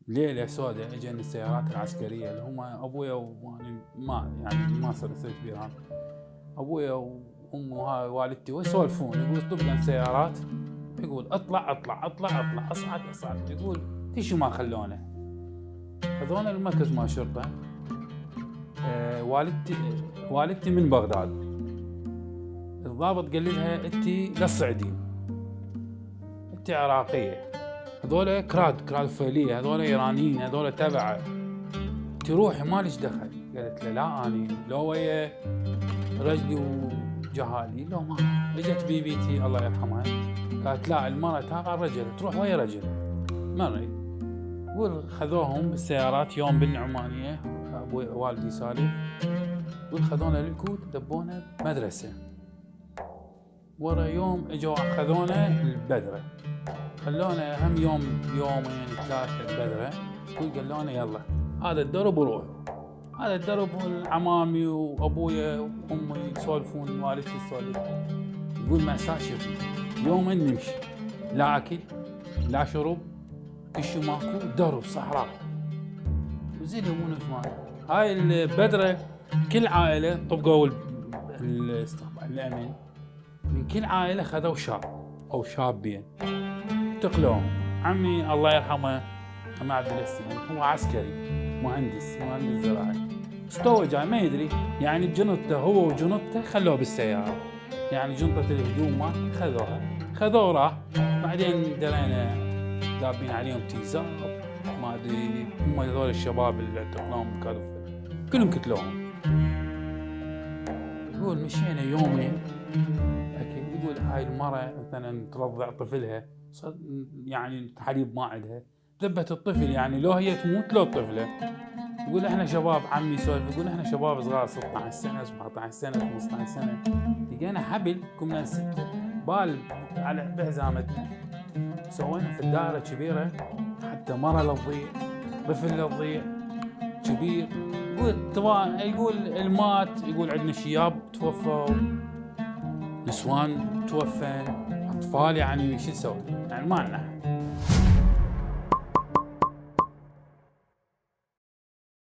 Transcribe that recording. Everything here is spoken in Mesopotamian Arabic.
ليلة سوداء اجن السيارات العسكرية اللي هم ابويا واني ما صرت بيران. ابويا وامي وهاي والدتي ويسولفون، يقول طبقا سيارات، يقول اطلع اصعد، يقول تشو ما خلونه. خذونا المركز مال شرطة. والدتي من بغداد. الضابط قال لها انتي لا تصعدين، انتي عراقية، هذول كراد فعلية، هذول ايرانيين، هذول تبعه، تروحي مالش دخل. قالت له لا اني لو ويا رجلي وجهالي لو ما. اجت بيبيتي الله يرحمها قالت لا المرأة تابع الرجل تروح ويا رجل مري. يقول خذوهم بالسيارات يوم بالنعمانية، ابوي والدي سالف، يقول خذونا للكوت دبونا مدرسة. ورا يوم اجوا خذونا البدرة، خلونا هم يومين 3 البدرة. يقول قالونا يلا هذا الدرب وروحوا. هذا الدرب عمامي وابويا وامي يسولفون، والدتي تسولف. يقول مأساة شوفي، يومين نمشي لا اكل لا شرب، كشو ماكو، درب صحراء وزين يمون ثمان. هاي البدرة كل عائلة طبقوا الاستقبال الامن، من كل عائلة خذوا شاب او شابين انتقلوهم. عمي الله يرحمه عم عبد الحسين هو عسكري مهندس زراعي، استوى جاي ما يدري يعني جنطته هو وجنطته خلوه بالسيارة، يعني جنطة الهدوم ما خذوه راح. بعدين درينا دابين عليهم تيزاب ما ادري، هم هذول الشباب اللي اعتقلوهم كلهم كتلوهم. يقول مشينا يومين اكيد. يقول هاي المرأة مثلا ترضع طفلها يعني حليب ما عندها، ذبت الطفل يعني لو هي تموت لو طفله. يقول احنا شباب، عمي يسولف يقول احنا شباب صغار 16 سنة 17 سنة 15 سنة، لقينا حبل كنا 6 بال على بحزامتنا، سوينا في الدائرة كبيرة حتى مرة لا تضيع، طفل لا تضيع كبير. يقول المات، يقول عندنا شياب توفوا، نسوان توفن، اطفال، يعني شو نسوي يعني ما عندنا.